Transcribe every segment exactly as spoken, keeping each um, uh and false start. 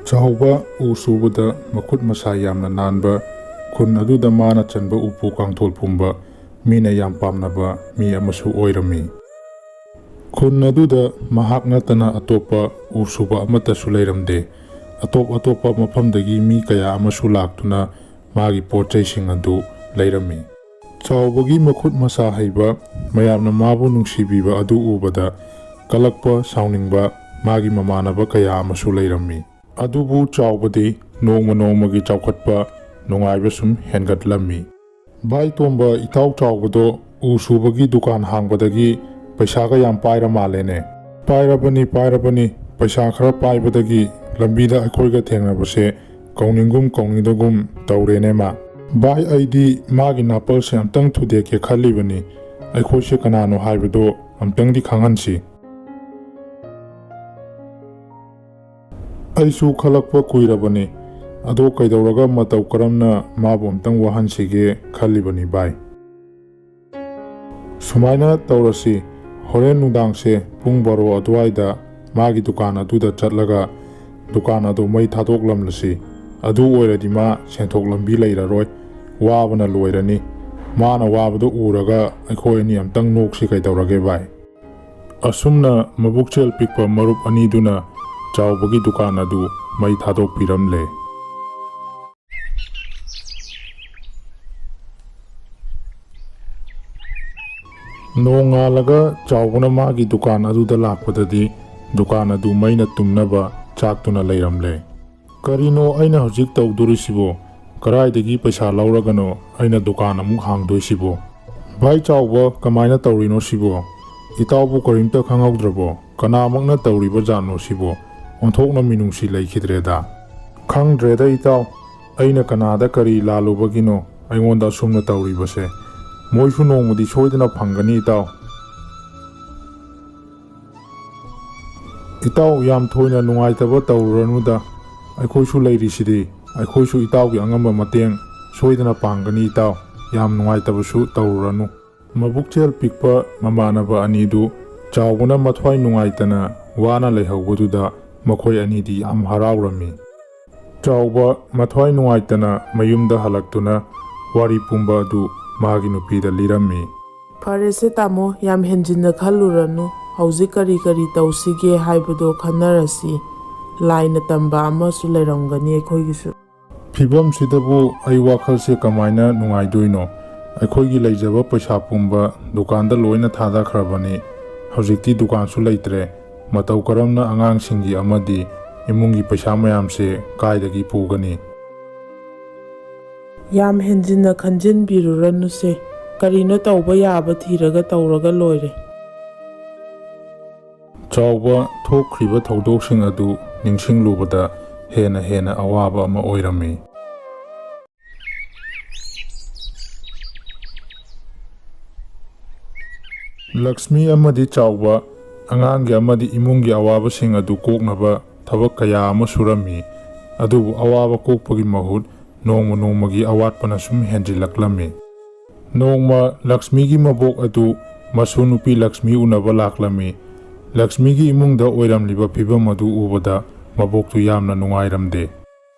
ꯆꯥꯎꯕ ꯎ ꯁꯨꯕꯗ ꯃꯈꯨꯠ ꯃꯁꯥ ꯌꯥꯝꯅ ꯅꯥꯟꯕ, ꯈꯨꯟ ꯑꯗꯨꯗ ꯃꯥꯅ ꯆꯟꯕ ꯎꯄꯨ ꯀꯥꯡꯊꯣꯜ ꯄꯨꯝꯕ ꯃꯤꯅ ꯌꯥꯝ ꯄꯥꯝꯅꯕ ꯃꯤ ꯑꯃꯁꯨ ꯑꯣꯏꯔꯝꯃꯤ꯫ ꯈꯨꯟ ꯑꯗꯨꯗ ꯃꯍꯥꯛ ꯅꯠꯇꯅ ꯑꯇꯣꯞꯄ ꯎ ꯁꯨꯕ ꯑꯃꯠꯇꯁꯨ ꯂꯩꯔꯝꯗꯦ꯫ ꯑꯇꯣꯞ ꯑꯇꯣꯞꯄ ꯃꯐꯝꯗꯒꯤ ꯃꯤ ꯀꯌꯥ ꯑꯃꯁꯨ ꯂꯥꯛꯇꯨꯅ ꯃꯥꯒꯤ ꯄꯣꯠ ꯆꯩꯁꯤꯡ ꯑꯗꯨ ꯂꯩꯔꯝꯃꯤ꯫ ꯆꯥꯎꯕꯒꯤ ꯃꯈꯨꯠ ꯃꯁꯥ ꯍꯩꯕ, ꯃꯌꯥꯝꯅ ꯃꯥꯕꯨ ꯅꯨꯡꯁꯤꯕꯤꯕ ꯑꯗꯨ ꯎꯕꯗ ꯀꯂꯛꯄ, ꯁꯥꯎꯅꯤꯡꯕ ꯃꯥꯒꯤ ꯃꯃꯥꯟꯅꯕ ꯀꯌꯥ ꯑꯃꯁꯨ ꯂꯩꯔꯝꯃꯤ꯫ ꯑꯗꯨꯕꯨ ꯆꯥꯎꯕꯗꯤ ꯅꯣꯡꯃ ꯅꯣꯡꯃꯒꯤ ꯆꯥꯎꯈꯠꯄ, ꯅꯨꯡꯉꯥꯏꯕ ꯁꯨꯝ ꯍꯦꯟꯒꯠꯂꯝꯃꯤ꯫ ꯚꯥꯏ ꯇꯣꯝꯕ, ꯏꯇꯥꯎ ꯆꯥꯎꯕꯗꯣ ꯎ ꯁꯨꯕꯒꯤ ꯗꯨꯀꯥꯟ ꯍꯥꯡꯕꯗꯒꯤ ꯄꯩꯁꯥꯒ ꯌꯥꯝ ꯄꯥꯏꯔ ꯃꯥꯜꯂꯦꯅꯦ꯫ ꯄꯥꯏꯔꯕꯅꯤ, ꯄꯥꯏꯔꯕꯅꯤ꯫ ꯄꯩꯁꯥ ꯈꯔ ꯄꯥꯏꯕꯗꯒꯤ ꯂꯝꯕꯤꯗ ꯑꯩꯈꯣꯏꯒ ꯊꯦꯡꯅꯕꯁꯦ ꯀꯧꯅꯤꯡꯒꯨꯝ ꯀꯧꯅꯤꯡꯗꯒꯨꯝ ꯇꯧꯔꯦꯅꯦ ꯃꯥ꯫ ꯚꯥꯏ, ꯑꯩꯗꯤ ꯃꯥꯒꯤ ꯅꯥꯄꯜꯁꯦ ꯑꯝꯇꯪ ꯊꯨꯗꯦꯛꯀꯦ ꯈꯜꯂꯤꯕꯅꯤ꯫ ꯑꯩꯈꯣꯏꯁꯦ ꯀꯅꯥꯅꯣ ꯍꯥꯏꯕꯗꯣ ꯑꯝꯇꯪꯗꯤ ꯈꯪꯍꯟꯁꯤ꯫ ꯑꯩꯁꯨ ꯈꯜꯂꯛꯄ ꯀꯨꯏꯔꯕꯅꯤ꯫ ꯑꯗꯣ ꯀꯩꯗꯧꯔꯒ ꯃꯇꯧ ꯀꯔꯝꯅ ꯃꯥꯕꯨ ꯑꯝꯇꯪ ꯋꯥꯍꯟꯁꯤꯒꯦ ꯈꯜꯂꯤꯕꯅꯤ ꯚꯥꯏ꯫ ꯁꯨꯃꯥꯏꯅ ꯇꯧꯔꯁꯤ, ꯍꯣꯔꯦꯟ ꯅꯨꯡꯗꯥꯡꯁꯦ ꯄꯨꯡ ꯕꯥꯔꯣ ꯑꯗꯨꯋꯥꯏꯗ ꯃꯥꯒꯤ ꯗꯨꯀꯥꯟ ꯑꯗꯨꯗ ꯆꯠꯂꯒ ꯗꯨꯀꯥꯟ ꯑꯗꯨ ꯃꯩ ꯊꯥꯗꯣꯛꯂꯝꯂꯁꯤ꯫ ꯑꯗꯨ ꯑꯣꯏꯔꯗꯤ ꯃꯥ ꯁꯦꯟꯊꯣꯛ ꯂꯝꯕꯤ ꯂꯩꯔꯔꯣꯏ, ꯋꯥꯕꯅ ꯂꯣꯏꯔꯅꯤ꯫ ꯃꯥꯅ ꯋꯥꯕꯗꯨ ꯎꯔꯒ ꯑꯩꯈꯣꯏ ꯑꯅꯤ ꯑꯝꯇꯪ ꯅꯣꯛꯁꯤ ꯀꯩꯗꯧꯔꯒꯦ ꯚꯥꯏ? ꯑꯁꯨꯝꯅ ꯃꯕꯨꯛꯆꯦꯜ ꯄꯤꯛꯄ ꯃꯔꯨꯞ ꯑꯅꯤꯗꯨꯅ ꯆꯥꯎꯕꯒꯤ ꯗꯨꯀꯥꯟ ꯑꯗꯨ ꯃꯩ ꯊꯥꯗꯣꯛꯄꯤꯔꯝꯂꯦ꯫ ꯅꯣꯡꯉꯥꯜꯂꯒ ꯆꯥꯎꯕꯅ ꯃꯥꯒꯤ ꯗꯨꯀꯥꯟ ꯑꯗꯨꯗ ꯂꯥꯛꯄꯗꯗꯤ ꯗꯨꯀꯥꯟ ꯑꯗꯨ ꯃꯩꯅ ꯇꯨꯝꯅꯕ ꯆꯥꯛꯇꯨꯅ ꯂꯩꯔꯝꯂꯦ꯫ ꯀꯔꯤꯅꯣ ꯑꯩꯅ ꯍꯧꯖꯤꯛ ꯇꯧꯗꯣꯔꯤꯁꯤꯕꯣ? ꯀꯗꯥꯏꯗꯒꯤ ꯄꯩꯁꯥ ꯂꯧꯔꯒꯅꯣ ꯑꯩꯅ ꯗꯨꯀꯥꯟ ꯑꯃꯨꯛ ꯍꯥꯡꯗꯣꯏꯁꯤꯕꯣ? ꯚꯥꯏ ꯆꯥꯎꯕ, ꯀꯃꯥꯏꯅ ꯇꯧꯔꯤꯅꯣ ꯁꯤꯕꯣ? ꯏꯇꯥꯎꯕꯨ ꯀꯔꯤꯝꯇ ꯈꯪꯍꯧꯗ꯭ꯔꯕꯣ? ꯀꯅꯥꯃꯛꯅ ꯇꯧꯔꯤꯕ ꯖꯥꯠꯅꯣ ꯁꯤꯕꯣ? ꯑꯣꯟꯊꯣꯛꯅ ꯃꯤꯅꯨꯡꯁꯤ ꯂꯩꯈꯤꯗ꯭ꯔꯦꯗ꯫ ꯈꯪꯗ꯭ꯔꯦꯗ ꯏꯇꯥꯎ, ꯑꯩꯅ ꯀꯅꯥꯗ ꯀꯔꯤ ꯂꯥꯜꯂꯨꯕꯒꯤꯅꯣ ꯑꯩꯉꯣꯟꯗ ꯑꯁꯨꯝꯅ ꯇꯧꯔꯤꯕꯁꯦ? ꯃꯣꯏꯁꯨ ꯅꯣꯡꯃꯗꯤ ꯁꯣꯏꯗꯅ ꯐꯪꯒꯅꯤ ꯏꯇꯥꯎ꯫ ꯏꯇꯥꯎ, ꯌꯥꯝ ꯊꯣꯏꯅ ꯅꯨꯡꯉꯥꯏꯇꯕ ꯇꯧꯔꯨꯔꯅꯨꯗ, ꯑꯩꯈꯣꯏꯁꯨ ꯂꯩꯔꯤꯁꯤꯗꯤ꯫ ꯑꯩꯈꯣꯏꯁꯨ ꯏꯇꯥꯎꯒꯤ ꯑꯉꯝꯕ ꯃꯇꯦꯡ ꯁꯣꯏꯗꯅ ꯄꯥꯡꯒꯅꯤ ꯏꯇꯥꯎ, ꯌꯥꯝ ꯅꯨꯡꯉꯥꯏꯇꯕꯁꯨ ꯇꯧꯔꯨꯔꯅꯨ꯫ ꯃꯕꯨꯛꯆꯦꯜ ꯄꯤꯛꯄ ꯃꯃꯥꯟꯅꯕ ꯑꯅꯤꯗꯨ ꯆꯥꯎꯕꯅ ꯃꯊ꯭ꯋꯥꯏ ꯅꯨꯡꯉꯥꯏꯇꯅ ꯋꯥꯅ ꯂꯩꯍꯧꯕꯗꯨꯗ ꯃꯈꯣꯏ ꯑꯅꯤꯗꯤ ꯌꯥꯝ ꯍꯔꯥꯎꯔꯝꯃꯤ꯫ ꯆꯥꯎꯕ ꯃꯊ꯭ꯋꯥꯏ ꯅꯨꯡꯉꯥꯏꯇꯅ ꯃꯌꯨꯝꯗ ꯍꯜꯂꯛꯇꯨꯅ ꯋꯥꯔꯤ ꯄꯨꯝꯕ ꯑꯗꯨ ꯃꯥꯒꯤ ꯅꯨꯄꯤꯗ ꯂꯤꯔꯝꯃꯤ꯫ "ꯐꯔꯦꯁꯦ ꯇꯥꯃꯣ, ꯌꯥꯝ ꯍꯦꯟꯖꯤꯟꯅ ꯈꯜꯂꯨꯔꯅꯨ꯫ ꯍꯧꯖꯤꯛ ꯀꯔꯤ ꯀꯔꯤ ꯇꯧꯁꯤꯒꯦ ꯍꯥꯏꯕꯗꯣ ꯈꯟꯅꯔꯁꯤ꯫ ꯂꯥꯏꯅ ꯇꯝꯕ ꯑꯃꯁꯨ ꯂꯩꯔꯝꯒꯅꯤ ꯑꯩꯈꯣꯏꯒꯤꯁꯨ꯫ ꯐꯤꯕꯝꯁꯤꯗꯕꯨ ꯑꯩ ꯋꯥꯈꯜꯁꯦ ꯀꯃꯥꯏꯅ ꯅꯨꯡꯉꯥꯏꯗꯣꯏꯅꯣ? ꯑꯩꯈꯣꯏꯒꯤ ꯂꯩꯖꯕ ꯄꯩꯁꯥ ꯄꯨꯝꯕ ꯗꯨꯀꯥꯟꯗ ꯂꯣꯏꯅ ꯊꯥꯗꯈ꯭ꯔꯕꯅꯤ꯫ ꯍꯧꯖꯤꯛꯇꯤ ꯗꯨꯀꯥꯟꯁꯨ ꯂꯩꯇ꯭ꯔꯦ꯫ ꯃꯇꯧ ꯀꯔꯝꯅ ꯑꯉꯥꯡꯁꯤꯡꯒꯤ ꯑꯃꯗꯤ ꯏꯃꯨꯡꯒꯤ ꯄꯩꯁꯥ ꯃꯌꯥꯝꯁꯦ ꯀꯥꯏꯗꯒꯤ ꯄꯨꯒꯅꯤ?" "ꯌꯥꯝ ꯍꯦꯟꯖꯤꯟꯅ ꯈꯟꯖꯤꯟꯕꯤꯔꯨꯔꯅꯨꯁꯦ꯫ ꯀꯔꯤꯅꯣ ꯇꯧꯕ ꯌꯥꯕ ꯊꯤꯔꯒ ꯇꯧꯔꯒ ꯂꯣꯏꯔꯦ꯫" ꯆꯥꯎꯕ ꯊꯣꯛꯈ꯭ꯔꯤꯕ ꯊꯧꯗꯣꯛꯁꯤꯡ ꯑꯗꯨ ꯅꯤꯡꯁꯤꯡꯂꯨꯕꯗ ꯍꯦꯟꯅ ꯍꯦꯟꯅ ꯑꯋꯥꯕ ꯑꯃ ꯑꯣꯏꯔꯝꯃꯤ꯫ ꯂꯛꯁꯃꯤ ꯑꯃꯗꯤ ꯆꯥꯎꯕ ꯑꯉꯥꯡꯒꯤ ꯑꯃꯗꯤ ꯏꯃꯨꯡꯒꯤ ꯑꯋꯥꯕꯁꯤꯡ ꯑꯗꯨ ꯀꯣꯛꯅꯕ ꯊꯕꯛ ꯀꯌꯥ ꯑꯃ ꯁꯨꯔꯝꯃꯤ꯫ ꯑꯗꯨꯕꯨ ꯑꯋꯥꯕ ꯀꯣꯛꯄꯒꯤ ꯃꯍꯨꯠ ꯅꯣꯡꯃ ꯅꯣꯡꯃꯒꯤ ꯑꯋꯥꯠꯄꯅ ꯁꯨꯝ ꯍꯦꯟꯖꯤꯜꯂꯛꯂꯝꯃꯤ꯫ ꯅꯣꯡꯃ ꯂꯛꯁꯃꯤꯒꯤ ꯃꯕꯣꯛ ꯑꯗꯨ ꯃꯁꯨ ꯅꯨꯄꯤ ꯂꯛꯁꯃꯤ ꯎꯅꯕ ꯂꯥꯛꯂꯝꯃꯤ꯫ ꯂꯛꯁꯃꯤꯒꯤ ꯏꯃꯨꯡꯗ ꯑꯣꯏꯔꯝꯂꯤꯕ ꯐꯤꯕꯝ ꯑꯗꯨ ꯎꯕꯗ ꯃꯕꯣꯛꯇꯨ ꯌꯥꯝꯅ ꯅꯨꯡꯉꯥꯏꯔꯝꯗꯦ꯫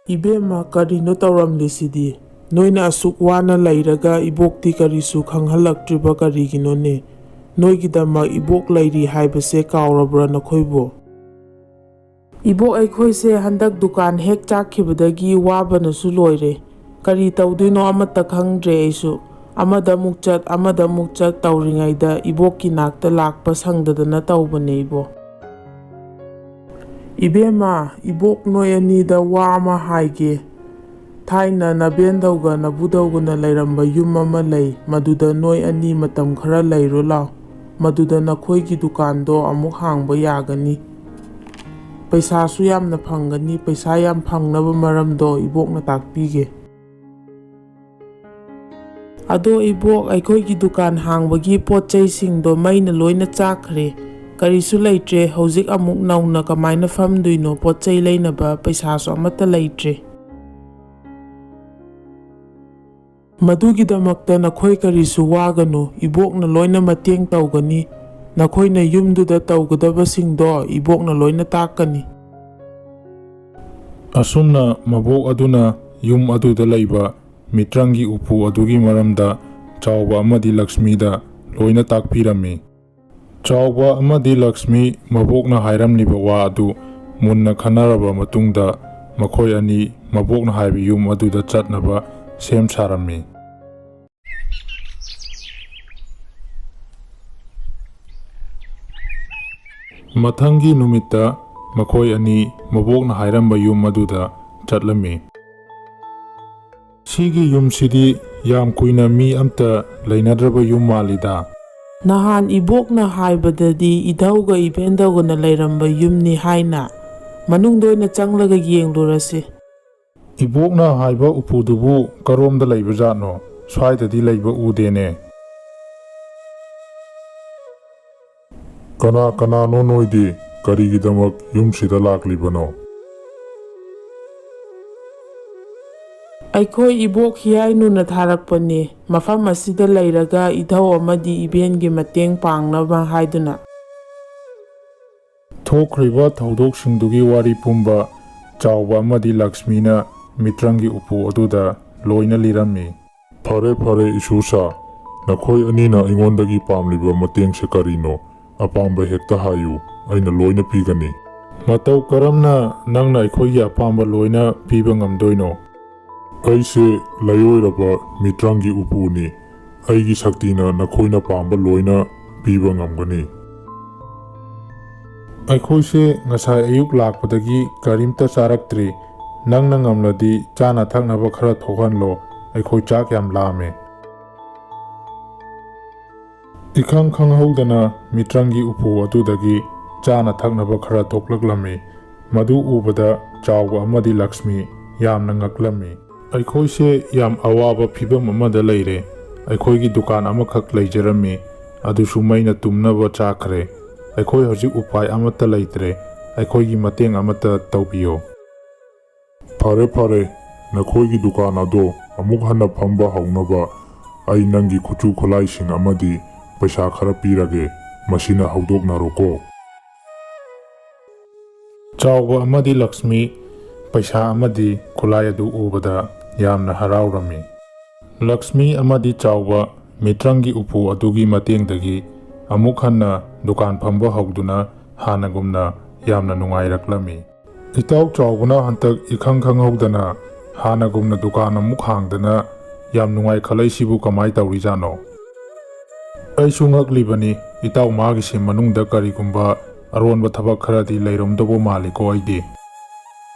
"ꯏꯕꯦꯝꯃ, ꯀꯔꯤꯅꯣ ꯇꯧꯔꯝꯂꯤꯁꯤꯗꯤ? ꯅꯣꯏꯅ ꯑꯁꯨꯛ ꯋꯥꯅ ꯂꯩꯔꯒ ꯏꯕꯣꯛꯇꯤ ꯀꯔꯤꯁꯨ ꯈꯪꯍꯜꯂꯛꯇ꯭ꯔꯤꯕ ꯀꯔꯤꯒꯤꯅꯣꯅꯦ? ꯅꯣꯏꯒꯤꯗꯃꯛ ꯏꯕꯣꯛ ꯂꯩꯔꯤ ꯍꯥꯏꯕꯁꯦ ꯀꯥꯎꯔꯕ꯭ꯔꯥ ꯅꯈꯣꯏꯕꯨ?" "ꯏꯕꯣꯛ, ꯑꯩꯈꯣꯏꯁꯦ ꯍꯟꯗꯛ ꯗꯨꯀꯥꯟ ꯍꯦꯛ ꯆꯥꯛꯈꯤꯕꯗꯒꯤ ꯋꯥꯕꯅꯁꯨ ꯂꯣꯏꯔꯦ꯫ ꯀꯔꯤ ꯇꯧꯗꯣꯏꯅꯣ ꯑꯃꯠꯇ ꯈꯪꯗ꯭ꯔꯦ ꯑꯩꯁꯨ꯫ ꯑꯃꯗ ꯑꯃꯨꯛ ꯆꯠ, ꯑꯃꯗ ꯑꯃꯨꯛ ꯆꯠ ꯇꯧꯔꯤꯉꯩꯗ ꯏꯕꯣꯛꯀꯤ ꯅꯥꯛꯇ ꯂꯥꯛꯄ ꯁꯪꯗꯗꯅ ꯇꯧꯕꯅꯦ ꯏꯕꯣꯛ꯫" "ꯏꯕꯦꯝꯃ, ꯏꯕꯣꯛ ꯅꯣꯏ ꯑꯅꯤꯗ ꯋꯥ ꯑꯃ ꯍꯥꯏꯒꯦ꯫ ꯊꯥꯏꯅ ꯅꯕꯦꯟꯗꯧꯒ ꯅꯕꯨꯗꯧꯒꯅ ꯂꯩꯔꯝꯕ ꯌꯨꯝ ꯑꯃ ꯂꯩ, ꯃꯗꯨꯗ ꯅꯣꯏ ꯑꯅꯤ ꯃꯇꯝ ꯈꯔ ꯂꯩꯔꯨ ꯂꯥꯎ꯫ ꯃꯗꯨꯗ ꯅꯈꯣꯏꯒꯤ ꯗꯨꯀꯥꯟꯗꯣ ꯑꯃꯨꯛ ꯍꯥꯡꯕ ꯌꯥꯒꯅꯤ꯫ ꯄꯩꯁꯥꯁꯨ ꯌꯥꯝꯅ ꯐꯪꯒꯅꯤ꯫ ꯄꯩꯁꯥ ꯌꯥꯝ ꯐꯪꯅꯕ ꯃꯔꯝꯗꯣ ꯏꯕꯣꯛꯅ ꯇꯥꯛꯄꯤꯒꯦ꯫" "ꯑꯗꯣ ꯏꯕꯣꯛ, ꯑꯩꯈꯣꯏꯒꯤ ꯗꯨꯀꯥꯟ ꯍꯥꯡꯕꯒꯤ ꯄꯣꯠ ꯆꯩꯁꯤꯡꯗꯣ ꯃꯩꯅ ꯂꯣꯏꯅ ꯆꯥꯛꯈ꯭ꯔꯦ꯫ ꯀꯔꯤꯁꯨ ꯂꯩꯇ꯭ꯔꯦ꯫ ꯍꯧꯖꯤꯛ ꯑꯃꯨꯛ ꯅꯧꯅ ꯀꯃꯥꯏꯅ ꯐꯝꯗꯣꯏꯅꯣ? ꯄꯣꯠ ꯆꯩ ꯂꯩꯅꯕ ꯄꯩꯁꯥꯁꯨ ꯑꯃꯠꯇ ꯂꯩꯇ꯭ꯔꯦ꯫" "ꯃꯗꯨꯒꯤꯗꯃꯛꯇ ꯅꯈꯣꯏ ꯀꯔꯤꯁꯨ ꯋꯥꯒꯅꯨ, ꯏꯕꯣꯛꯅ ꯂꯣꯏꯅ ꯃꯇꯦꯡ ꯇꯧꯒꯅꯤ꯫ ꯅꯈꯣꯏꯅ ꯌꯨꯝꯗꯨꯗ ꯇꯧꯒꯗꯕꯁꯤꯡꯗꯣ ꯏꯕꯣꯛꯅ ꯂꯣꯏꯅ ꯇꯥꯛꯀꯅꯤ꯫" ꯑꯁꯨꯝꯅ ꯃꯕꯣꯛ ꯑꯗꯨꯅ ꯌꯨꯝ ꯑꯗꯨꯗ ꯂꯩꯕ ꯃꯤꯇ꯭ꯔꯪꯒꯤ ꯎꯄꯨ ꯑꯗꯨꯒꯤ ꯃꯔꯝꯗ ꯆꯥꯎꯕ ꯑꯃꯗꯤ ꯂꯛꯁꯃꯤꯗ ꯂꯣꯏꯅ ꯇꯥꯛꯄꯤꯔꯝꯃꯤ꯫ ꯆꯥꯎꯕ ꯑꯃꯗꯤ ꯂꯛꯁꯃꯤ ꯃꯕꯣꯛꯅ ꯍꯥꯏꯔꯝꯂꯤꯕ ꯋꯥ ꯑꯗꯨ ꯃꯨꯟꯅ ꯈꯟꯅꯔꯕ ꯃꯇꯨꯡꯗ, ꯃꯈꯣꯏ ꯑꯅꯤ ꯃꯕꯣꯛꯅ ꯍꯥꯏꯕ ꯌꯨꯝ ꯑꯗꯨꯗ ꯆꯠꯅꯕ ꯁꯦꯝ ꯁꯥꯔꯝꯃꯤ꯫ ꯃꯊꯪꯒꯤ ꯅꯨꯃꯤꯠꯇ ꯃꯈꯣꯏ ꯑꯅꯤ ꯃꯕꯣꯛꯅ ꯍꯥꯏꯔꯝꯕ ꯌꯨꯝ ꯑꯗꯨꯗ ꯆꯠꯂꯝꯃꯤ꯫ "ꯁꯤꯒꯤ ꯌꯨꯝꯁꯤꯗꯤ ꯌꯥꯝ ꯀꯨꯏꯅ ꯃꯤ ꯑꯝꯇ ꯂꯩꯅꯗ꯭ꯔꯕ ꯌꯨꯝ ꯃꯥꯜꯂꯤꯗ?" "ꯅꯍꯥꯟ ꯏꯕꯣꯛꯅ ꯍꯥꯏꯕꯗꯗꯤ ꯏꯙꯧꯒ ꯏꯕꯦꯟꯗꯧꯒꯅ ꯂꯩꯔꯝꯕ ꯌꯨꯝꯅꯤ ꯍꯥꯏꯅ꯫ ꯃꯅꯨꯡꯗ ꯑꯣꯏꯅ ꯆꯪꯂꯒ ꯌꯦꯡꯂꯨꯔꯁꯤ꯫" "ꯏꯕꯣꯛꯅ ꯍꯥꯏꯕ ꯎꯄꯨꯗꯨꯕꯨ ꯀꯔꯣꯝꯗ ꯂꯩꯕꯖꯥꯠꯅꯣ? ꯁ꯭ꯋꯥꯏꯗꯗꯤ ꯂꯩꯕ ꯎꯗꯦꯅꯦ꯫" "ꯀꯅꯥ ꯀꯅꯥꯅꯣ ꯅꯣꯏꯗꯤ? ꯀꯔꯤꯒꯤꯗꯃꯛ ꯌꯨꯝꯁꯤꯗ ꯂꯥꯛꯂꯤꯕꯅꯣ?" "ꯑꯩꯈꯣꯏ ꯏꯕꯣꯛ ꯍꯤꯌꯥꯏꯅꯨꯅ ꯊꯥꯔꯛꯄꯅꯤ, ꯃꯐꯝ ꯑꯁꯤꯗ ꯂꯩꯔꯒ ꯏꯙꯧ ꯑꯃꯗꯤ ꯏꯕꯦꯟꯒꯤ ꯃꯇꯦꯡ ꯄꯥꯡꯅꯕ ꯍꯥꯏꯗꯨꯅ꯫" ꯊꯣꯛꯈ꯭ꯔꯤꯕ ꯊꯧꯗꯣꯛꯁꯤꯡꯗꯨꯒꯤ ꯋꯥꯔꯤ ꯄꯨꯝꯕ ꯆꯥꯎꯕ ꯑꯃꯗꯤ ꯂꯛꯁꯃꯤꯅ ꯃꯤꯇ꯭ꯔꯪꯒꯤ ꯎꯄꯨ ꯑꯗꯨꯗ ꯂꯣꯏꯅ ꯂꯤꯔꯝꯃꯤ꯫ "ꯐꯔꯦ, ꯐꯔꯦ, ꯏꯁꯨꯁꯥ, ꯅꯈꯣꯏ ꯑꯅꯤꯅ ꯑꯩꯉꯣꯟꯗꯒꯤ ꯄꯥꯝꯂꯤꯕ ꯃꯇꯦꯡꯁꯦ ꯀꯔꯤꯅꯣ? ꯑꯄꯥꯝꯕ ꯍꯦꯛꯇ ꯍꯥꯏꯌꯨ, ꯑꯩꯅ ꯂꯣꯏꯅ ꯄꯤꯒꯅꯤ꯫" "ꯃꯇꯧ ꯀꯔꯝꯅ ꯅꯪꯅ ꯑꯩꯈꯣꯏꯒꯤ ꯑꯄꯥꯝꯕ ꯂꯣꯏꯅ ꯄꯤꯕ ꯉꯝꯗꯣꯏꯅꯣ?" "ꯑꯩꯁꯦ ꯂꯩꯑꯣꯏꯔꯕ ꯃꯤꯇ꯭ꯔꯪꯒꯤ ꯎꯄꯨꯅꯤ꯫ ꯑꯩꯒꯤ ꯁꯛꯇꯤꯅ ꯅꯈꯣꯏꯅ ꯄꯥꯝꯕ ꯂꯣꯏꯅ ꯄꯤꯕ ꯉꯝꯒꯅꯤ꯫" "ꯑꯩꯈꯣꯏꯁꯦ ꯉꯁꯥꯏ ꯑꯌꯨꯛ ꯂꯥꯛꯄꯗꯒꯤ ꯀꯔꯤꯝꯇ ꯆꯥꯔꯛꯇ꯭ꯔꯤ꯫ ꯅꯪꯅ ꯉꯝꯂꯗꯤ ꯆꯥꯅ ꯊꯛꯅꯕ ꯈꯔ ꯊꯣꯛꯍꯜꯂꯣ, ꯑꯩꯈꯣꯏ ꯆꯥꯛ ꯌꯥꯝ ꯂꯥꯝꯃꯦ꯫" ꯏꯈꯪ ꯈꯪꯍꯧꯗꯅ ꯃꯤꯇ꯭ꯔꯪꯒꯤ ꯎꯄꯨ ꯑꯗꯨꯗꯒꯤ ꯆꯥꯅ ꯊꯛꯅꯕ ꯈꯔ ꯊꯣꯛꯂꯛꯂꯝꯃꯤ꯫ ꯃꯗꯨ ꯎꯕꯗ ꯆꯥꯎꯕ ꯑꯃꯗꯤ ꯂꯛꯁꯃꯤ ꯌꯥꯝꯅ ꯉꯛꯂꯝꯃꯤ꯫ "ꯑꯩꯈꯣꯏꯁꯦ ꯌꯥꯝ ꯑꯋꯥꯕ ꯐꯤꯕꯝ ꯑꯃꯗ ꯂꯩꯔꯦ꯫ ꯑꯩꯈꯣꯏꯒꯤ ꯗꯨꯀꯥꯟ ꯑꯃꯈꯛ ꯂꯩꯖꯔꯝꯃꯤ, ꯑꯗꯨꯁꯨ ꯃꯩꯅ ꯇꯨꯝꯅꯕ ꯆꯥꯈ꯭ꯔꯦ꯫ ꯑꯩꯈꯣꯏ ꯍꯧꯖꯤꯛ ꯎꯄꯥꯏ ꯑꯃꯠꯇ ꯂꯩꯇ꯭ꯔꯦ꯫ ꯑꯩꯈꯣꯏꯒꯤ ꯃꯇꯦꯡ ꯑꯃꯠꯇ ꯇꯧꯕꯤꯌꯣ꯫" "ꯐꯔꯦ, ꯐꯔꯦ, ꯅꯈꯣꯏꯒꯤ ꯗꯨꯀꯥꯟ ꯑꯗꯣ ꯑꯃꯨꯛ ꯍꯟꯅ ꯐꯝꯕ ꯍꯧꯅꯕ ꯑꯩ ꯅꯪꯒꯤ ꯈꯨꯠꯁꯨ ꯈꯨꯠꯂꯥꯏꯁꯤꯡ ꯑꯃꯗꯤ ꯄꯩꯁꯥ ꯈꯔ ꯄꯤꯔꯒꯦ, ꯃꯁꯤꯅ ꯍꯧꯗꯣꯛꯅꯔꯣꯀꯣ꯫" ꯆꯥꯎꯕ ꯑꯃꯗꯤ ꯂꯛꯁꯃꯤ ꯄꯩꯁꯥ ꯑꯃꯗꯤ ꯈꯨꯠꯂꯥꯏ ꯑꯗꯨ ꯎꯕꯗ ꯌꯥꯝꯅ ꯍꯔꯥꯎꯔꯝꯃꯤ꯫ ꯂꯛꯁꯃꯤ ꯑꯃꯗꯤ ꯆꯥꯎꯕ ꯃꯤꯇ꯭ꯔꯪꯒꯤ ꯎꯄꯨ ꯑꯗꯨꯒꯤ ꯃꯇꯦꯡꯗꯒꯤ ꯑꯃꯨꯛ ꯍꯟꯅ ꯗꯨꯀꯥꯟ ꯐꯝꯕ ꯍꯧꯗꯨꯅ ꯍꯥꯟꯅꯒꯨꯝꯅ ꯌꯥꯝꯅ ꯅꯨꯡꯉꯥꯏꯔꯛꯂꯝꯃꯤ꯫ "ꯏꯇꯥꯎ ꯆꯥꯎꯕꯅ ꯍꯟꯇꯛ ꯏꯈꯪ ꯈꯪꯍꯧꯗꯅ ꯍꯥꯟꯅꯒꯨꯝꯅ ꯗꯨꯀꯥꯟ ꯑꯃꯨꯛ ꯍꯥꯡꯗꯅ ꯌꯥꯝ ꯅꯨꯡꯉꯥꯏꯈꯠꯂꯛꯏꯁꯤꯕꯨ ꯀꯃꯥꯏ ꯇꯧꯔꯤꯖꯥꯠꯅꯣ?" "ꯑꯩꯁꯨ ꯉꯛꯂꯤꯕꯅꯤ ꯏꯇꯥꯎ, ꯃꯥꯒꯤꯁꯤ ꯃꯅꯨꯡꯗ ꯀꯔꯤꯒꯨꯝꯕ ꯑꯔꯣꯟꯕ ꯊꯕꯛ ꯈꯔꯗꯤ ꯂꯩꯔꯝꯗꯧꯕ ꯃꯥꯜꯂꯤꯀꯣ꯫ ꯑꯩꯗꯤ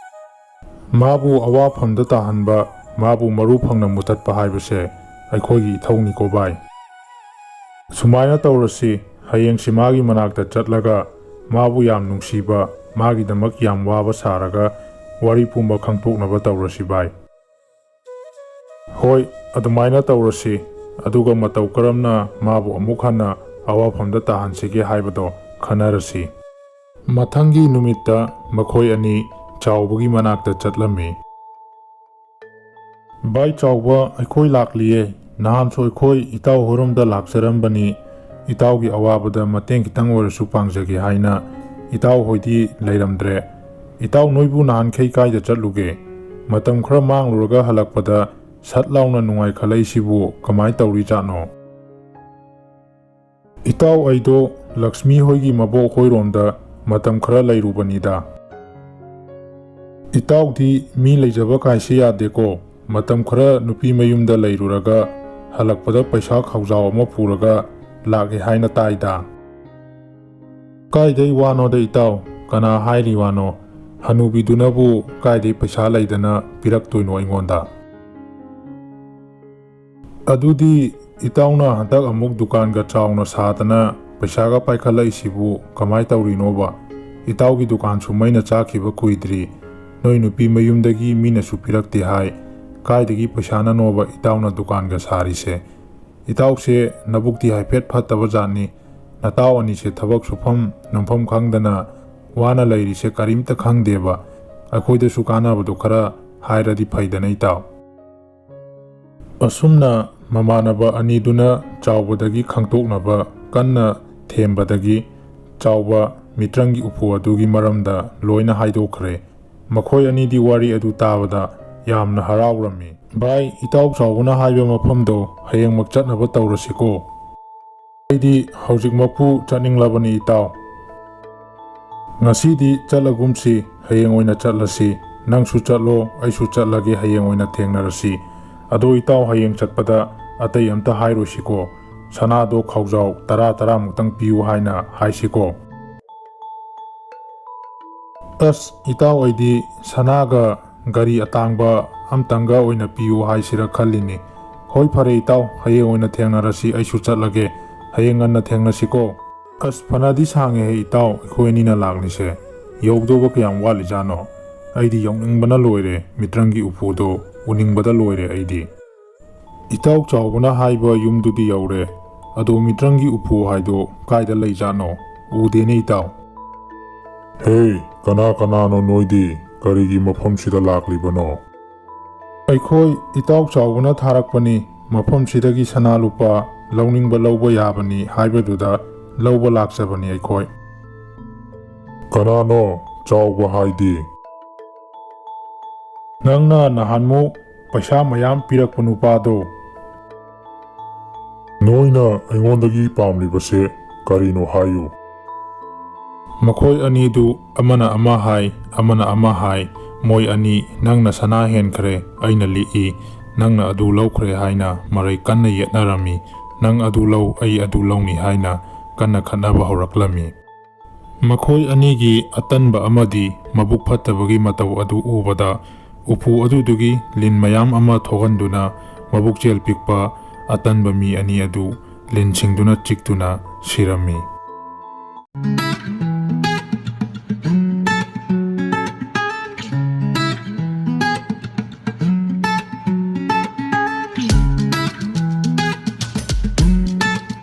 ꯃꯥꯕꯨ ꯑꯋꯥꯐꯝꯗ ꯇꯥꯍꯟꯕ, ꯃꯥꯕꯨ ꯃꯔꯨ ꯐꯪꯅ ꯃꯨꯊꯠꯄ ꯍꯥꯏꯕꯁꯦ ꯑꯩꯈꯣꯏꯒꯤ ꯏꯊꯧꯅꯤꯀꯣ ꯚꯥꯏ꯫ ꯁꯨꯃꯥꯏꯅ ꯇꯧꯔꯁꯤ, ꯍꯌꯦꯡꯁꯤ ꯃꯥꯒꯤ ꯃꯅꯥꯛꯇ ꯆꯠꯂꯒ ꯃꯥꯕꯨ ꯌꯥꯝ ꯅꯨꯡꯁꯤꯕ, ꯃꯥꯒꯤꯗꯃꯛ ꯌꯥꯝ ꯋꯥꯕ ꯁꯥꯔꯒ ꯋꯥꯔꯤ ꯄꯨꯝꯕ ꯈꯪꯗꯣꯛꯅꯕ ꯇꯧꯔꯁꯤ ꯚꯥꯏ꯫" "ꯍꯣꯏ, ꯑꯗꯨꯃꯥꯏꯅ ꯇꯧꯔꯁꯤ꯫ ꯑꯗꯨꯒ ꯃꯇꯧ ꯀꯔꯝꯅ ꯃꯥꯕꯨ ꯑꯃꯨꯛ ꯍꯟꯅ ꯑꯋꯥꯐꯝꯗ ꯇꯥꯍꯟꯁꯤꯒꯦ ꯍꯥꯏꯕꯗꯣ ꯈꯟꯅꯔꯁꯤ꯫" ꯃꯊꯪꯒꯤ ꯅꯨꯃꯤꯠꯇ ꯃꯈꯣꯏ ꯑꯅꯤ ꯆꯥꯎꯕꯒꯤ ꯃꯅꯥꯛꯇ ꯆꯠꯂꯝꯃꯤ꯫ "ꯚꯥꯏ ꯆꯥꯎꯕ, ꯑꯩꯈꯣꯏ ꯂꯥꯛꯂꯤꯌꯦ꯫ ꯅꯍꯥꯟꯁꯨ ꯑꯩꯈꯣꯏ ꯏꯇꯥꯎ ꯍꯣꯏꯔꯣꯝꯗ ꯂꯥꯛꯆꯔꯝꯕꯅꯤ, ꯏꯇꯥꯎꯒꯤ ꯑꯋꯥꯕꯗ ꯃꯇꯦꯡ ꯈꯤꯇꯪ ꯑꯣꯏꯔꯁꯨ ꯄꯥꯡꯖꯒꯦ ꯍꯥꯏꯅ꯫ ꯏꯇꯥꯎ ꯍꯣꯏꯗꯤ ꯂꯩꯔꯝꯗ꯭ꯔꯦ꯫ ꯏꯇꯥꯎ ꯅꯣꯏꯕꯨ ꯅꯍꯥꯟꯈꯩ ꯀꯥꯏꯗ ꯆꯠꯂꯨꯒꯦ? ꯃꯇꯝ ꯈꯔ ꯃꯥꯡꯂꯨꯔꯒ ꯍꯜꯂꯛꯄꯗ ꯁꯠ ꯂꯥꯎꯅ ꯅꯨꯡꯉꯥꯏꯈꯠꯂꯛꯏꯁꯤꯕꯨ ꯀꯃꯥꯏ ꯇꯧꯔꯤꯖꯥꯠꯅꯣ?" "ꯏꯇꯥꯎ, ꯑꯩꯗꯣ ꯂꯛꯁꯃꯤ ꯍꯣꯏꯒꯤ ꯃꯕꯣꯛ ꯍꯣꯏꯔꯣꯝꯗ ꯃꯇꯝ ꯈꯔ ꯂꯩꯔꯨꯕꯅꯤꯗ꯫" "ꯏꯇꯥꯎꯗꯤ ꯃꯤ ꯂꯩꯖꯕ ꯀꯥꯏꯁꯦ ꯌꯥꯗꯦꯀꯣ꯫ ꯃꯇꯝ ꯈꯔ ꯅꯨꯄꯤ ꯃꯌꯨꯝꯗ ꯂꯩꯔꯨꯔꯒ ꯍꯜꯂꯛꯄꯗ ꯄꯩꯁꯥ ꯈꯥꯎꯖꯥꯎ ꯑꯃ ꯄꯨꯔꯒ ꯂꯥꯛꯑꯦ ꯍꯥꯏꯅ ꯇꯥꯏꯗ꯫" "ꯀꯥꯏꯗꯩ ꯋꯥꯅꯣꯗ ꯏꯇꯥꯎ, ꯀꯅꯥ ꯍꯥꯏꯔꯤ ꯋꯥꯅꯣ? ꯍꯅꯨꯕꯤꯗꯨꯅꯕꯨ ꯀꯥꯏꯗꯩ ꯄꯩꯁꯥ ꯂꯩꯗꯅ ꯄꯤꯔꯛꯇꯣꯏꯅꯣ ꯑꯩꯉꯣꯟꯗ?" "ꯑꯗꯨꯗꯤ ꯏꯇꯥꯎꯅ ꯍꯟꯗꯛ ꯑꯃꯨꯛ ꯗꯨꯀꯥꯟꯒ ꯆꯥꯎꯅ ꯁꯥꯗꯅ ꯄꯩꯁꯥꯒ ꯄꯥꯏꯈꯠꯂꯛꯏꯁꯤꯕꯨ ꯀꯃꯥꯏ ꯇꯧꯔꯤꯅꯣꯕ? ꯏꯇꯥꯎꯒꯤ ꯗꯨꯀꯥꯟꯁꯨ ꯃꯩꯅ ꯆꯥꯛꯈꯤꯕ ꯀꯨꯏꯗ꯭ꯔꯤ꯫ ꯅꯣꯏ ꯅꯨꯄꯤ ꯃꯌꯨꯝꯗꯒꯤ ꯃꯤꯅꯁꯨ ꯄꯤꯔꯛꯇꯦ ꯍꯥꯏ꯫ ꯀꯥꯏꯗꯒꯤ ꯄꯩꯁꯥꯅꯅꯣꯕ ꯏꯇꯥꯎꯅ ꯗꯨꯀꯥꯟꯒ ꯁꯥꯔꯤꯁꯦ? ꯏꯇꯥꯎꯁꯦ ꯅꯕꯨꯛꯇꯤ ꯍꯥꯏꯐꯦꯠ ꯐꯠꯇꯕ ꯖꯥꯠꯅꯤ꯫ ꯅꯇꯥꯎ ꯑꯅꯤꯁꯦ ꯊꯕꯛ ꯁꯨꯐꯝ ꯅꯣꯝꯐꯝ ꯈꯪꯗꯅ ꯋꯥꯅ ꯂꯩꯔꯤꯁꯦ ꯀꯔꯤꯝꯇ ꯈꯪꯗꯦꯕ꯫ ꯑꯩꯈꯣꯏꯗꯁꯨ ꯀꯥꯟꯅꯕꯗꯣ ꯈꯔ ꯍꯥꯏꯔꯗꯤ ꯐꯩꯗꯅ ꯏꯇꯥꯎ꯫" ꯑꯁꯨꯝꯅ ꯃꯃꯥꯟꯅꯕ ꯑꯅꯤꯗꯨꯅ ꯆꯥꯎꯕꯗꯒꯤ ꯈꯪꯇꯣꯛꯅꯕ ꯀꯟꯅ ꯊꯦꯝꯕꯗꯒꯤ ꯆꯥꯎꯕ ꯃꯤꯇ꯭ꯔꯪꯒꯤ ꯎꯄꯨ ꯑꯗꯨꯒꯤ ꯃꯔꯝꯗ ꯂꯣꯏꯅ ꯍꯥꯏꯗꯣꯛꯈ꯭ꯔꯦ꯫ ꯃꯈꯣꯏ ꯑꯅꯤꯗꯤ ꯋꯥꯔꯤ ꯑꯗꯨ ꯇꯥꯕꯗ ꯌꯥꯝꯅ ꯍꯔꯥꯎꯔꯝꯃꯤ꯫ "ꯚꯥꯏ, ꯏꯇꯥꯎ ꯆꯥꯎꯕꯅ ꯍꯥꯏꯕ ꯃꯐꯝꯗꯣ ꯍꯌꯦꯡꯃꯛ ꯆꯠꯅꯕ ꯇꯧꯔꯁꯤꯀꯣ꯫ ꯑꯩꯗꯤ ꯍꯧꯖꯤꯛꯃꯛꯄꯨ ꯆꯠꯅꯤꯡꯂꯕꯅꯤ ꯏꯇꯥꯎ꯫ ꯉꯁꯤꯗꯤ ꯆꯠꯂꯒꯨꯝꯁꯤ, ꯍꯌꯦꯡ ꯑꯣꯏꯅ ꯆꯠꯂꯁꯤ꯫ ꯅꯪꯁꯨ ꯆꯠꯂꯣ, ꯑꯩꯁꯨ ꯆꯠꯂꯒꯦ, ꯍꯌꯦꯡ ꯑꯣꯏꯅ ꯊꯦꯡꯅꯔꯁꯤ꯫ ꯑꯗꯣ ꯏꯇꯥꯎ, ꯍꯌꯦꯡ ꯆꯠꯄꯗ ꯑꯇꯩ ꯑꯝꯇ ꯍꯥꯏꯔꯣꯏꯁꯤꯀꯣ꯫ ꯁꯅꯥꯗꯣ ꯈꯥꯎꯖꯥꯎ ꯇꯔꯥ ꯇꯔꯥꯃꯨꯛꯇꯪ ꯄꯤꯌꯨ ꯍꯥꯏꯅ ꯍꯥꯏꯁꯤꯀꯣ꯫" "ꯑꯁ ꯏꯇꯥꯎ, ꯑꯩꯗꯤ ꯁꯅꯥꯒ ꯒꯥꯔꯤ ꯑꯇꯥꯡꯕ ꯑꯝꯇꯪꯒ ꯑꯣꯏꯅ ꯄꯤꯌꯨ ꯍꯥꯏꯁꯤꯔ ꯈꯜꯂꯤꯅꯤ꯫ ꯍꯣꯏ ꯐꯔꯦ ꯏꯇꯥꯎ, ꯍꯌꯦꯡ ꯑꯣꯏꯅ ꯊꯦꯡꯅꯔꯁꯤ, ꯑꯩꯁꯨ ꯆꯠꯂꯒꯦ꯫ ꯍꯌꯦꯡ ꯉꯟꯅ ꯊꯦꯡꯅꯁꯤꯀꯣ꯫ ꯑꯁ ꯐꯅꯗꯤ ꯁꯥꯡꯉꯦꯍꯦ ꯏꯇꯥꯎ, ꯑꯩꯈꯣꯏ ꯑꯅꯤꯅ ꯂꯥꯛꯂꯤꯁꯦ꯫ ꯌꯧꯗꯧꯕ ꯀꯌꯥꯝ ꯋꯥꯠꯂꯤꯖꯥꯠꯅꯣ? ꯑꯩꯗꯤ ꯌꯧꯅꯤꯡꯕꯅ ꯂꯣꯏꯔꯦ, ꯃꯤꯇ꯭ꯔꯪꯒꯤ ꯎꯄꯨꯗꯣ ꯎꯅꯤꯡꯕꯗ ꯂꯣꯏꯔꯦ ꯑꯩꯗꯤ꯫" "ꯏꯇꯥꯎ ꯆꯥꯎꯕꯅ ꯍꯥꯏꯕ ꯌꯨꯝꯗꯨꯗꯤ ꯌꯧꯔꯦ꯫ ꯑꯗꯣ ꯃꯤꯇ꯭ꯔꯪꯒꯤ ꯎꯄꯨ ꯍꯥꯏꯗꯣ ꯀꯥꯏꯗ ꯂꯩꯖꯥꯠꯅꯣ? ꯎꯗꯦꯅꯦ ꯏꯇꯥꯎ꯫" "ꯍꯦ, ꯀꯅꯥ ꯀꯅꯥꯅꯣ ꯅꯣꯏꯗꯤ? ꯀꯔꯤꯒꯤ ꯃꯐꯝꯁꯤꯗ ꯂꯥꯛꯂꯤꯕꯅꯣ?" "ꯑꯩꯈꯣꯏ ꯏꯇꯥꯎ ꯆꯥꯎꯕꯅ ꯊꯥꯔꯛꯄꯅꯤ, ꯃꯐꯝꯁꯤꯗꯒꯤ ꯁꯅꯥ ꯂꯨꯄꯥ ꯂꯧꯅꯤꯡꯕ ꯂꯧꯕ ꯌꯥꯕꯅꯤ ꯍꯥꯏꯕꯗꯨꯗ ꯂꯧꯕ ꯂꯥꯛꯆꯕꯅꯤ ꯑꯩꯈꯣꯏ꯫" "ꯀꯅꯥꯅꯣ ꯆꯥꯎꯕ ꯍꯥꯏꯗꯤ?" "ꯅꯪꯅ ꯅꯍꯥꯟꯃꯨꯛ ꯄꯩꯁꯥ ꯃꯌꯥꯝ ꯄꯤꯔꯛꯄ ꯅꯨꯄꯥꯗꯣ꯫" "ꯅꯣꯏꯅ ꯑꯩꯉꯣꯟꯗꯒꯤ ꯄꯥꯝꯂꯤꯕꯁꯦ ꯀꯔꯤꯅꯣ ꯍꯥꯏꯌꯨ?" ꯃꯈꯣꯏ ꯑꯅꯤꯗꯨ ꯑꯃꯅ ꯑꯃ ꯍꯥꯏ, ꯑꯃꯅ ꯑꯃ ꯍꯥꯏ꯫ ꯃꯣꯏ ꯑꯅꯤ, "ꯅꯪꯅ ꯁꯅꯥ ꯍꯦꯟꯈ꯭ꯔꯦ, ꯑꯩꯅ ꯂꯤꯛꯏ, ꯅꯪꯅ ꯑꯗꯨ ꯂꯧꯈ꯭ꯔꯦ" ꯍꯥꯏꯅ ꯃꯔꯩ ꯀꯟꯅ ꯌꯦꯠꯅꯔꯝꯃꯤ꯫ "ꯅꯪ ꯑꯗꯨ ꯂꯧ, ꯑꯩ ꯑꯗꯨ ꯂꯧꯅꯤ" ꯍꯥꯏꯅ ꯀꯟꯅ ꯈꯠꯅꯕ ꯍꯧꯔꯛꯂꯝꯃꯤ꯫ ꯃꯈꯣꯏ ꯑꯅꯤꯒꯤ ꯑꯇꯟꯕ ꯑꯃꯗꯤ ꯃꯕꯨꯛ ꯐꯠꯇꯕꯒꯤ ꯃꯇꯧ ꯑꯗꯨ ꯎꯕꯗ, ꯎꯄꯨ ꯑꯗꯨꯗꯨꯒꯤ ꯂꯤꯟ ꯃꯌꯥꯝ ꯑꯃ ꯊꯣꯛꯍꯟꯗꯨꯅ ꯃꯕꯨꯛꯆꯦꯜ ꯄꯤꯛꯄ ꯑꯇꯟꯕ ꯃꯤ ꯑꯅꯤ ꯑꯗꯨ ꯂꯤꯟꯁꯤꯡꯗꯨꯅ ꯆꯤꯛꯇꯨꯅ ꯁꯤꯔꯝꯃꯤ꯫